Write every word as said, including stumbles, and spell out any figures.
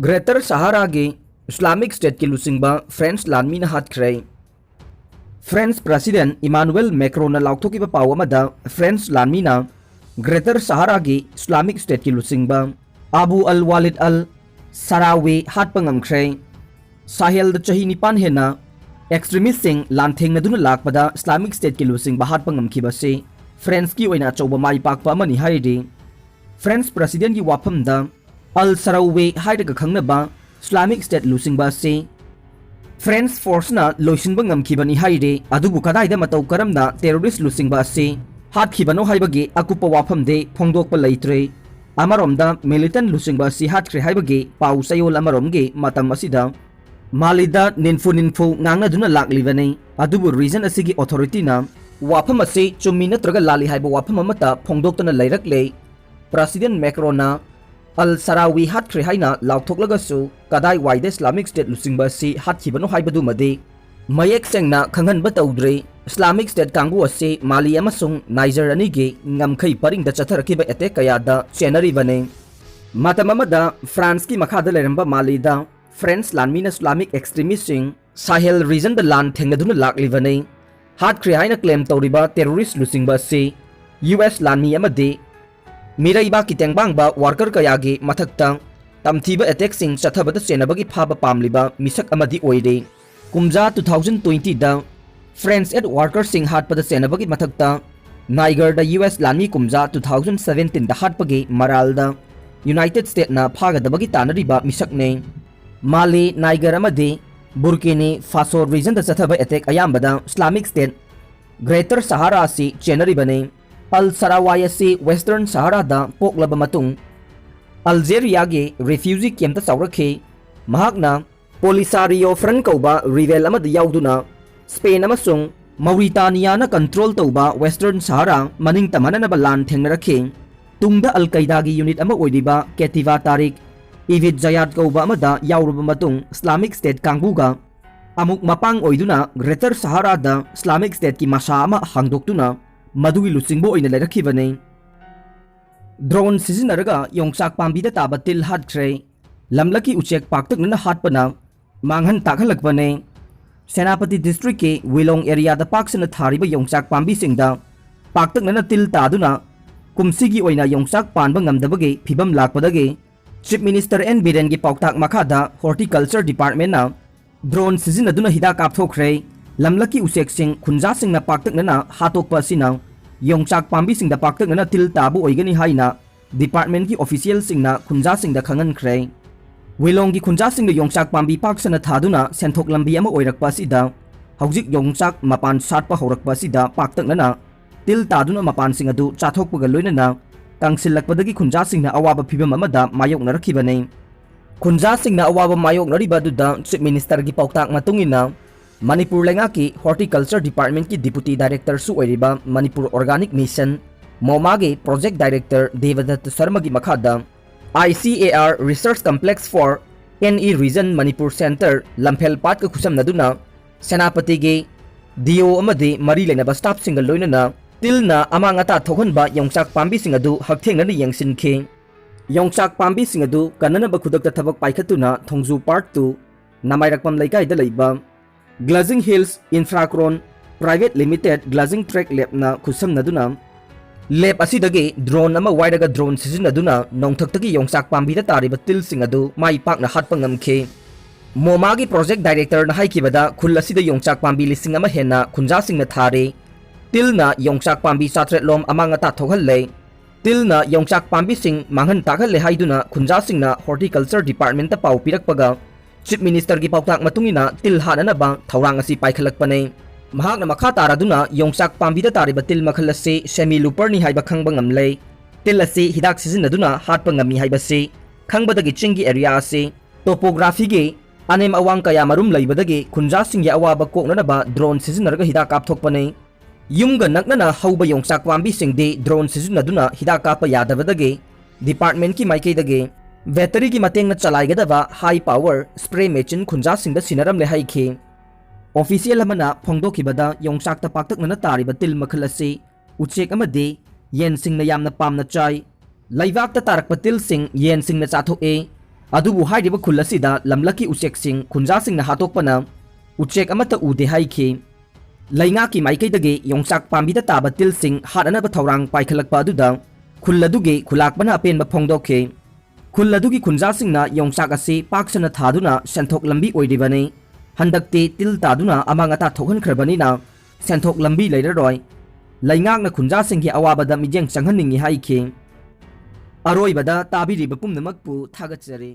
Greater Sahara ꯒꯤ Islamic State ꯀꯤ ꯂꯨꯆꯤꯡꯕ French ꯂꯥꯟꯃꯤꯅ ꯍꯥꯠꯈ꯭ꯔꯦ꯫ French President Emmanuel Macron ꯅ ꯂꯥꯎꯊꯣꯛꯈꯤꯕ ꯄꯥꯎ ꯑꯃꯗ French ꯂꯥꯟꯃꯤꯅ Greater Sahara ꯒꯤ Islamic State ꯀꯤ ꯂꯨꯆꯤꯡꯕ Abu al-Walid al-Sahrawi ꯍꯥꯠꯄ ꯉꯝꯈ꯭ꯔꯦ꯫ ꯁꯥꯍꯦꯜꯗ ꯆꯍꯤ ꯅꯤꯄꯥꯟ ꯍꯦꯟꯅ extremist ꯁꯤꯡ ꯂꯥꯟꯊꯦꯡꯅꯗꯨꯅ ꯂꯥꯛꯄꯗ Islamic State ꯀꯤ ꯂꯨꯆꯤꯡꯕ ꯍꯥꯠꯄ ꯉꯝꯈꯤꯕ ꯑꯁꯤ France ꯀꯤ ꯑꯣꯏꯅ ꯑꯆꯧꯕ ꯃꯥꯏ ꯄꯥꯛꯄ ꯑꯃꯅꯤ ꯍꯥꯏꯔꯤ꯫ French President ꯀꯤ ꯋꯥꯐꯝꯗ, Al Sahrawi ꯍꯥꯏꯔꯒ ꯈꯪꯅꯕ Islamic State ꯂꯨꯆꯤꯡꯕ ꯑꯁꯤ French force ꯅ ꯂꯣꯏꯁꯤꯟꯕ ꯉꯝꯈꯤꯕꯅꯤ ꯍꯥꯏꯔꯤ꯫ ꯑꯗꯨꯕꯨ ꯀꯗꯥꯏꯗ ꯃꯇꯧ ꯀꯔꯝꯅ terrorist ꯂꯨꯆꯤꯡꯕ ꯑꯁꯤ ꯍꯥꯠꯈꯤꯕꯅꯣ ꯍꯥꯏꯕꯒꯤ ꯑꯀꯨꯞꯄ ꯋꯥꯐꯝꯗꯤ ꯐꯣꯡꯗꯣꯛꯄ ꯂꯩꯇ꯭ꯔꯤ꯫ ꯑꯃꯔꯣꯝꯗ, militant ꯂꯨꯆꯤꯡꯕ ꯑꯁꯤ ꯍꯥꯠꯈ꯭ꯔꯦ ꯍꯥꯏꯕꯒꯤ ꯄꯥꯎ ꯆꯌꯣꯜ ꯑꯃꯔꯣꯝꯒꯤ ꯃꯇꯝ ꯑꯁꯤꯗ ꯃꯥꯂꯤꯗ ꯅꯤꯟꯐꯨ ꯅꯤꯟꯐꯨ ꯉꯥꯡꯅꯗꯨꯅ ꯂꯥꯛꯂꯤꯕꯅꯤ꯫ ꯑꯗꯨꯕꯨ region ꯑꯁꯤꯒꯤ authority ꯅ ꯋꯥꯐꯝ ꯑꯁꯤ ꯆꯨꯝꯃꯤ ꯅꯠꯇ꯭ꯔꯒ ꯂꯥꯜꯂꯤ ꯍꯥꯏꯕ ꯋꯥꯐꯝ ꯑꯃꯠꯇ ꯐꯣꯡꯗꯣꯛꯇꯅ ꯂꯩꯔꯛꯂꯦ꯫ President Macron ꯅ Al Sahrawi ꯍꯥꯠꯈ꯭ꯔꯦ ꯍꯥꯏꯅ ꯂꯥꯎꯊꯣꯛꯂꯒꯁꯨ, ꯀꯗꯥꯏꯋꯥꯏꯗ Islamic State ꯂꯨꯆꯤꯡꯕ ꯑꯁꯤ ꯍꯥꯠꯈꯤꯕꯅꯣ ꯍꯥꯏꯕꯗꯨꯃꯗꯤ ꯃꯌꯦꯛ ꯁꯦꯡꯅ ꯈꯪꯍꯟꯕ ꯇꯧꯗ꯭ꯔꯤ꯫ Islamic State ꯀꯥꯡꯕꯨ ꯑꯁꯤ ꯃꯥꯂꯤ ꯑꯃꯁꯨꯡ ꯅꯥꯏꯖꯔ ꯑꯅꯤꯒꯤ ꯉꯝꯈꯩ ꯄꯔꯤꯡꯗ ꯆꯠꯊꯔꯛꯈꯤꯕ attack ꯀꯌꯥꯗ ꯆꯦꯟꯅꯔꯤꯕꯅꯤ꯫ ꯃꯇꯝ ꯑꯃꯗ France ꯀꯤ ꯃꯈꯥꯗ ꯂꯩꯔꯝꯕ ꯃꯥꯂꯤꯗ French ꯂꯥꯟꯃꯤꯅ Islamic extremist ꯁꯤꯡ ꯁꯥꯍꯦꯜ region ꯗ ꯂꯥꯟ ꯊꯦꯡꯅꯗꯨꯅ ꯂꯥꯛꯂꯤꯕꯅꯤ꯫ ꯍꯥꯠꯈ꯭ꯔꯦ ꯍꯥꯏꯅ claim ꯇꯧꯔꯤꯕ terrorist ꯂꯨꯆꯤꯡꯕ ꯑꯁꯤ U S ꯂꯥꯟꯃꯤ ꯑꯃꯗꯤ ꯃꯤꯔꯩꯕꯥꯛꯀꯤ ꯇꯦꯡꯕꯥꯡꯕ worker ꯀꯌꯥꯒꯤ ꯃꯊꯛꯇ ꯇꯝꯊꯤꯕ attack ꯁꯤꯡ ꯆꯠꯊꯕꯗ ꯆꯦꯟꯅꯕꯒꯤ ꯐꯥꯕ ꯄꯥꯝꯂꯤꯕ ꯃꯤꯁꯛ ꯑꯃꯗꯤ ꯑꯣꯏꯔꯤ꯫ ꯀꯨꯝꯖꯥ two thousand twenty ꯗ France aid worker ꯁꯤꯡ ꯍꯥꯠꯄꯗ ꯆꯦꯟꯅꯕꯒꯤ ꯃꯊꯛꯇ ꯅꯥꯏꯒꯔꯗ U S ꯂꯥꯟꯃꯤ ꯀꯨꯝꯖꯥ two thousand seventeen ꯗ ꯍꯥꯠꯄꯒꯤ ꯃꯔꯥꯜꯗ United State ꯅ ꯐꯥꯒꯗꯕꯒꯤ ꯇꯥꯟꯅꯔꯤꯕ ꯃꯤꯁꯛꯅꯤ꯫ ꯃꯥꯂꯤ, ꯅꯥꯏꯒꯔ ꯑꯃꯗꯤ ꯕꯨꯔꯀꯤꯅꯤ ꯐꯥꯁꯣ region ꯗ ꯆꯠꯊꯕ attack ꯑꯌꯥꯝꯕꯗ Islamic State Greater Sahara ꯑꯁꯤ ꯆꯦꯟꯅꯔꯤꯕꯅꯤ꯫ Al Sahrawi ꯑꯁꯤ Western Sahara ꯗ ꯄꯣꯛꯂꯕ ꯃꯇꯨꯡ Algeria ꯒꯤ refugee camp ꯇ ꯆꯥꯎꯔꯛꯈꯤ꯫ ꯃꯍꯥꯛꯅ Polisario Front ꯀꯧꯕ rebel ꯑꯃꯗ ꯌꯥꯎꯗꯨꯅ Spain ꯑꯃꯁꯨꯡ Mauritania ꯅ control ꯇꯧꯕ Western Sahara ꯃꯅꯤꯡ ꯇꯝꯍꯟꯅꯅꯕ ꯂꯥꯟ ꯊꯦꯡꯅꯔꯛꯈꯤ꯫ ꯇꯨꯡꯗ Al Qaeda ꯒꯤ unit ꯑꯃ ꯑꯣꯏꯔꯤꯕ Katiba Tariq Ibn Ziyad ꯀꯧꯕ ꯑꯃꯗ ꯌꯥꯎꯔꯕ ꯃꯇꯨꯡ, Islamic State ꯀꯥꯡꯕꯨꯒ ꯑꯃꯨꯛ ꯃꯄꯥꯡ ꯑꯣꯏꯗꯨꯅ Greater Sahara ꯗ Islamic State ꯀꯤ ꯃꯁꯥ ꯑꯃ ꯍꯥꯡꯗꯣꯛꯇꯨꯅ ꯃꯗꯨꯒꯤ ꯂꯨꯆꯤꯡꯕ ꯑꯣꯏꯅ ꯂꯩꯔꯛꯈꯤꯕꯅꯤ꯫ Drone ꯁꯤꯖꯤꯟꯅꯔꯒ ꯌꯣꯡꯆꯥꯛ ꯄꯥꯝꯕꯤꯗ ꯇꯥꯕ ꯇꯤꯜ ꯍꯥꯠꯈ꯭ꯔꯦ꯫ ꯂꯝꯂꯛꯀꯤ ꯎꯆꯦꯛ ꯄꯥꯛꯇꯛꯅꯅ ꯍꯥꯠꯄꯅ ꯃꯥꯡꯍꯟ ꯇꯥꯛꯍꯜꯂꯛꯄꯅꯤ꯫ ꯁꯦꯅꯥꯄꯇꯤ ꯗꯤꯁꯇ꯭ꯔꯤꯛꯀꯤ ꯋꯤꯂꯣꯡ ꯑꯦꯔꯤꯌꯥꯗ ꯄꯥꯛ ꯁꯟꯅ ꯊꯥꯔꯤꯕ ꯌꯣꯡꯆꯥꯛ ꯄꯥꯝꯕꯤꯁꯤꯡꯗ ꯄꯥꯛꯇꯛꯅꯅ ꯇꯤꯜ ꯇꯥꯗꯨꯅ ꯀꯨꯝꯁꯤꯒꯤ ꯑꯣꯏꯅ ꯌꯣꯡꯆꯥꯛ ꯄꯥꯟꯕ ꯉꯝꯗꯕꯒꯤ ꯐꯤꯕꯝ ꯂꯥꯛꯄꯗꯒꯤ ꯆꯤꯐ ꯃꯤꯅꯤꯁꯇꯔ ꯑꯦꯟ ꯕꯤꯔꯦꯟꯒꯤ ꯄꯥꯎꯇꯥꯛ ꯃꯈꯥꯗ ꯍꯣꯔꯇꯤꯀꯜꯆꯔ ꯗꯤꯄꯥꯔꯠꯃꯦꯟꯅ ꯗ꯭ꯔꯣꯟ ꯁꯤꯖꯤꯟꯅꯗꯨꯅ ꯍꯤꯗꯥꯛ ꯀꯥꯞꯊꯣꯛꯈ꯭ꯔꯦ꯫ ꯂꯝꯂꯛꯀꯤ ꯎꯆꯦꯛꯁꯤꯡ ꯈꯨꯟꯖꯥꯁꯤꯡꯅ ꯄꯥꯛꯇꯛꯅꯅ ꯍꯥꯠꯇꯣꯛꯄ ꯑꯁꯤꯅ ꯌꯣꯡꯆꯥꯛ ꯄꯥꯝꯕꯤꯁꯤꯡꯗ ꯄꯥꯛꯇꯛꯅꯅ ꯇꯤꯜ ꯇꯥꯕ ꯑꯣꯏꯒꯅꯤ ꯍꯥꯏꯅ ꯗꯤꯄꯥꯔꯠꯃꯦꯟꯒꯤ ꯑꯣꯐꯤꯁꯤꯌꯦꯜꯁꯤꯡꯅ ꯈꯨꯟꯖꯥꯁꯤꯡꯗ ꯈꯪꯍꯟꯈ꯭ꯔꯦ꯫ ꯋꯤꯂꯣꯡꯒꯤ ꯈꯨꯟꯖꯥꯁꯤꯡꯅ ꯌꯣꯡꯆꯥꯛ ꯄꯥꯝꯕꯤ ꯄꯥꯛ ꯁꯟꯅ ꯊꯥꯗꯨꯅ ꯁꯦꯟꯊꯣꯛ ꯂꯝꯕꯤ ꯑꯃ ꯑꯣꯏꯔꯛꯄ ꯑꯁꯤꯗ ꯍꯧꯖꯤꯛ ꯌꯣꯡꯆꯥꯛ ꯃꯄꯥꯟ ꯁꯥꯠꯄ ꯍꯧꯔꯛꯄ ꯑꯁꯤꯗ ꯄꯥꯛꯇꯛꯅꯅ ꯇꯤꯜ ꯇꯥꯗꯨꯅ ꯃꯄꯥꯟꯁꯤꯡ ꯑꯗꯨ ꯆꯥꯊꯣꯛꯄꯒ ꯂꯣꯏꯅꯅ ꯀꯪꯁꯤꯜꯂꯛꯄꯗꯒꯤ ꯈꯨꯟꯖꯥꯁꯤꯡꯅ ꯑꯋꯥꯕ ꯐꯤꯕꯝ ꯑꯃꯗ ꯃꯥꯌꯣꯛꯅꯔꯛꯈꯤꯕꯅꯤ꯫ ꯈꯨꯟꯖꯥꯁꯤꯡꯅ ꯑꯋꯥꯕ ꯃꯥꯌꯣꯛꯅꯔꯤꯕ ꯑꯗꯨꯗ ꯆꯤꯐ ꯃꯤꯅꯤꯁꯇꯔꯒꯤ ꯄꯥꯎꯇꯥꯛ ꯃꯇꯨꯡ ꯏꯟꯅ ꯃꯅꯤꯄꯨꯔ ꯂꯩꯉꯥꯛꯀꯤ ꯍꯣꯔꯇꯤꯀꯜꯆꯔ ꯗꯤꯄꯥꯔꯠꯃꯦꯟꯠꯀꯤ ꯗꯤꯄꯨꯇꯤ ꯗꯥꯏꯔꯦꯛꯇꯔꯁꯨ ꯑꯣꯏꯔꯤꯕ ꯃꯅꯤꯄꯨꯔ ꯑꯣꯔꯒꯥꯅꯤꯛ ꯃꯤꯁꯟ, ꯃꯣꯃꯥꯒꯤ ꯄ꯭ꯔꯣꯖꯦꯛ ꯗꯥꯏꯔꯦꯛꯇꯔ ꯗꯦꯕꯗꯠꯇ ꯁꯔꯃꯒꯤ ꯃꯈꯥꯗ I C A R Research Complex for N E Region Manipur Centre Lamphel ꯄꯥꯠꯀ ꯈꯨꯠꯁꯝꯅꯗꯨꯅ ꯁꯦꯅꯥꯄꯇꯤꯒꯤ ꯗꯤ ꯑꯣ ꯑꯃꯗꯤ ꯃꯔꯤ ꯂꯩꯅꯕ ꯁ꯭ꯇꯥꯐꯁꯤꯡꯒ ꯂꯣꯏꯅꯅ ꯇꯤꯜꯅ ꯑꯃꯥꯡ ꯑꯇꯥ ꯊꯣꯛꯍꯟꯕ ꯌꯣꯡꯆꯥꯛ ꯄꯥꯝꯕꯤꯁꯤꯡ ꯑꯗꯨ ꯍꯛꯊꯦꯡꯅꯅ ꯌꯦꯡꯁꯤꯟꯈꯤ꯫ ꯌꯣꯡꯆꯥꯛ ꯄꯥꯝꯕꯤꯁꯤꯡ ꯑꯗꯨ ꯀꯟꯅꯅꯕ ꯈꯨꯗꯛꯇ ꯊꯕꯛ ꯄꯥꯏꯈꯠꯇꯨꯅ ꯊꯣꯡꯖꯨ ꯄꯥꯔꯠ ꯇꯨ ꯅꯃꯥꯏꯔꯛꯄꯝ ꯂꯩꯀꯥꯏꯗ ꯂꯩꯕ ꯒ꯭ꯂꯥꯖꯤꯡ ꯍꯤꯜꯁ ꯏꯟꯐ꯭ꯔꯥꯀ꯭ꯔꯣꯟ ꯄ꯭ꯔꯥꯏꯚꯦꯠ ꯂꯤꯃꯤꯇꯦꯗ ꯒ꯭ꯂꯥꯖꯤꯡ ꯇ꯭ꯔꯦꯛ ꯂꯦꯕꯅ ꯈꯨꯠꯁꯝꯅꯗꯨꯅ ꯂꯦꯕ ꯑꯁꯤꯗꯒꯤ ꯗ꯭ꯔꯣꯟ ꯑꯃ ꯋꯥꯏꯔꯒ ꯗ꯭ꯔꯣꯟ ꯁꯤꯖꯤꯟꯅꯗꯨꯅ ꯅꯣꯡꯊꯛꯇꯒꯤ ꯌꯣꯡꯆꯥꯛ ꯄꯥꯝꯕꯤꯗ ꯇꯥꯔꯤꯕ ꯇꯤꯜꯁꯤꯡ ꯑꯗꯨ ꯃꯥꯏ ꯄꯥꯛꯅ ꯍꯥꯠꯄ ꯉꯝꯈꯤ꯫ ꯃꯣꯃꯥꯒꯤ ꯄ꯭ꯔꯣꯖꯦꯛ ꯗꯥꯏꯔꯦꯛꯇꯔꯅ ꯍꯥꯏꯈꯤꯕꯗ ꯈꯨꯜ ꯑꯁꯤꯗ ꯌꯣꯡꯆꯥꯛ ꯄꯥꯝꯕꯤ ꯂꯤꯁꯤꯡ ꯑꯃ ꯍꯦꯟꯅ ꯈꯨꯟꯖꯥꯁꯤꯡꯅ ꯊꯥꯔꯤ꯫ ꯇꯤꯜꯅ ꯌꯣꯡꯆꯥꯛ ꯄꯥꯝꯕꯤ ꯆꯥꯇ꯭ꯔꯦꯠꯂꯣꯝ ꯑꯃꯥꯡ ꯑꯇꯥ ꯊꯣꯛꯍꯜꯂꯦ꯫ ꯇꯤꯜꯅ ꯌꯣꯡꯆꯥꯛ ꯄꯥꯝꯕꯤꯁꯤꯡ ꯃꯥꯡꯍꯟ ꯇꯥꯛꯍꯜꯂꯦ ꯍꯥꯏꯗꯨꯅ ꯈꯨꯟꯖꯥꯁꯤꯡꯅ ꯍꯣꯔꯇꯤꯀꯜꯆꯔ ꯗꯤꯄꯥꯔꯠꯃꯦꯟꯠꯇ ꯄꯥꯎ ꯄꯤꯔꯛꯄꯒ ꯆꯤꯐ ꯃꯤꯅꯤꯁꯇꯔꯒꯤ ꯄꯥꯎꯇꯥꯛ ꯃꯇꯨꯡ ꯏꯟꯅ ꯇꯤꯜ ꯍꯥꯠꯅꯅꯕ ꯊꯧꯔꯥꯡ ꯑꯁꯤ ꯄꯥꯏꯈꯠꯂꯛꯄꯅꯤ꯫ ꯃꯍꯥꯛꯅ ꯃꯈꯥ ꯇꯥꯔꯗꯨꯅ ꯌꯣꯡꯆꯥꯛ ꯄꯥꯝꯕꯤꯗ ꯇꯥꯔꯤꯕ ꯇꯤꯜ ꯃꯈꯜ ꯑꯁꯤ ꯁꯦꯃꯤ ꯂꯨꯄꯔꯅꯤ ꯍꯥꯏꯕ ꯈꯪꯕ ꯉꯝꯂꯦ꯫ ꯇꯤꯜ ꯑꯁꯤ ꯍꯤꯗꯥꯛ ꯁꯤꯖꯤꯟꯅꯗꯨꯅ ꯍꯥꯠꯄ ꯉꯝꯃꯤ ꯍꯥꯏꯕꯁꯤ ꯈꯪꯕꯗꯒꯤ ꯆꯤꯡꯒꯤ ꯑꯦꯔꯤꯌꯥ ꯑꯁꯤ ꯇꯣꯄꯣꯒ꯭ꯔꯥꯐꯤꯒꯤ ꯑꯅꯦꯝ ꯑꯋꯥꯡ ꯀꯌꯥ ꯃꯔꯨꯝ ꯂꯩꯕꯗꯒꯤ ꯈꯨꯟꯖꯥꯁꯤꯡꯒꯤ ꯑꯋꯥꯕ ꯀꯣꯛꯅꯅꯕ ꯗ꯭ꯔꯣꯟ ꯁꯤꯖꯤꯟꯅꯔꯒ ꯍꯤꯗꯥꯛ ꯀꯥꯞꯊꯣꯛꯄꯅꯤ꯫ ꯌꯨꯝꯒ ꯅꯛꯅꯅ ꯍꯧꯕ ꯌꯣꯡꯆꯥꯛ ꯄꯥꯝꯕꯤꯁꯤꯡꯗꯤ ꯗ꯭ꯔꯣꯟ ꯁꯤꯖꯤꯟꯅꯗꯨꯅ ꯍꯤꯗꯥꯛ ꯀꯥꯞꯄ ꯌꯥꯗꯕꯗꯒꯤ ꯗꯤꯄꯥꯔꯠꯃꯦꯟꯠꯀꯤ ꯃꯥꯏꯀꯩꯗꯒꯤ ꯕꯦꯇꯔꯤꯒꯤ ꯃꯇꯦꯡꯅ ꯆꯂꯥꯏꯒꯗꯕ ꯍꯥꯏ ꯄꯥꯋꯔ ꯁ꯭ꯄ꯭ꯔꯦ ꯃꯦꯆꯤꯟ ꯈꯨꯟꯖꯥꯁꯤꯡꯗ ꯁꯤꯟꯅꯔꯝꯂꯦ ꯍꯥꯏꯈꯤ꯫ ꯑꯣꯐꯤꯁꯤꯌꯦꯜ ꯑꯃꯅ ꯐꯣꯡꯗꯣꯛꯈꯤꯕꯗ ꯌꯣꯡꯆꯥꯛꯇ ꯄꯥꯛꯇꯛꯅꯅ ꯇꯥꯔꯤꯕ ꯇꯤꯜ ꯃꯈꯜ ꯑꯁꯤ ꯎꯆꯦꯛ ꯑꯃꯗꯤ ꯌꯦꯟꯁꯤꯡꯅ ꯌꯥꯝꯅ ꯄꯥꯝꯅ ꯆꯥꯏ꯫ ꯂꯩꯕꯥꯛꯇ ꯇꯥꯔꯛꯄ ꯇꯤꯜꯁꯤꯡ ꯌꯦꯟꯁꯤꯡꯅ ꯆꯥꯊꯣꯛꯏ꯫ ꯑꯗꯨꯕꯨ ꯍꯥꯏꯔꯤꯕ ꯈꯨꯜ ꯑꯁꯤꯗ ꯂꯝꯂꯛꯀꯤ ꯎꯆꯦꯛꯁꯤꯡ ꯈꯨꯟꯖꯥꯁꯤꯡꯅ ꯍꯥꯠꯇꯣꯛꯄꯅ ꯎꯆꯦꯛ ꯑꯃꯠꯇ ꯎꯗꯦ ꯍꯥꯏꯈꯤ꯫ ꯂꯩꯉꯥꯛꯀꯤ ꯃꯥꯏꯀꯩꯗꯒꯤ ꯌꯣꯡꯆꯥꯛ ꯄꯥꯝꯕꯤꯗ ꯇꯥꯕ ꯇꯤꯜꯁꯤꯡ ꯍꯥꯠꯅꯅꯕ ꯊꯧꯔꯥꯡ ꯄꯥꯏꯈꯠꯂꯛꯄ ꯑꯗꯨꯗ ꯈꯨꯜ ꯑꯗꯨꯒꯤ ꯈꯨꯂꯥꯛꯄꯅ ꯑꯄꯦꯟꯕ ꯐꯣꯡꯗꯣꯛꯈꯤ꯫ ꯈꯨꯜ ꯑꯗꯨꯒꯤ ꯈꯨꯟꯖꯥꯁꯤꯡꯅ ꯌꯣꯡꯆꯥꯛ ꯑꯁꯤ ꯄꯥꯛ ꯁꯟꯅ ꯊꯥꯗꯨꯅ ꯁꯦꯟꯊꯣꯛ ꯂꯝꯕꯤ ꯑꯣꯏꯔꯤꯕꯅꯤ꯫ ꯍꯟꯗꯛꯇꯤ ꯇꯤꯜ ꯇꯥꯗꯨꯅ ꯑꯃꯥꯡ ꯑꯇꯥ ꯊꯣꯛꯍꯟꯈ꯭ꯔꯕꯅꯤꯅ ꯁꯦꯟꯊꯣꯛ ꯂꯝꯕꯤ ꯂꯩꯔꯔꯣꯏ꯫ ꯂꯩꯉꯥꯛꯅ ꯈꯨꯟꯖꯥꯁꯤꯡꯒꯤ ꯑꯋꯥꯕꯗ ꯃꯤꯠꯌꯦꯡ ꯆꯪꯍꯟꯅꯤꯡꯏ ꯍꯥꯏꯈꯤ꯫ ꯑꯔꯣꯏꯕꯗ ꯇꯥꯕꯤꯔꯤꯕ ꯄꯨꯝꯅꯃꯛꯄꯨ ꯊꯥꯒꯠꯆꯔꯤ꯫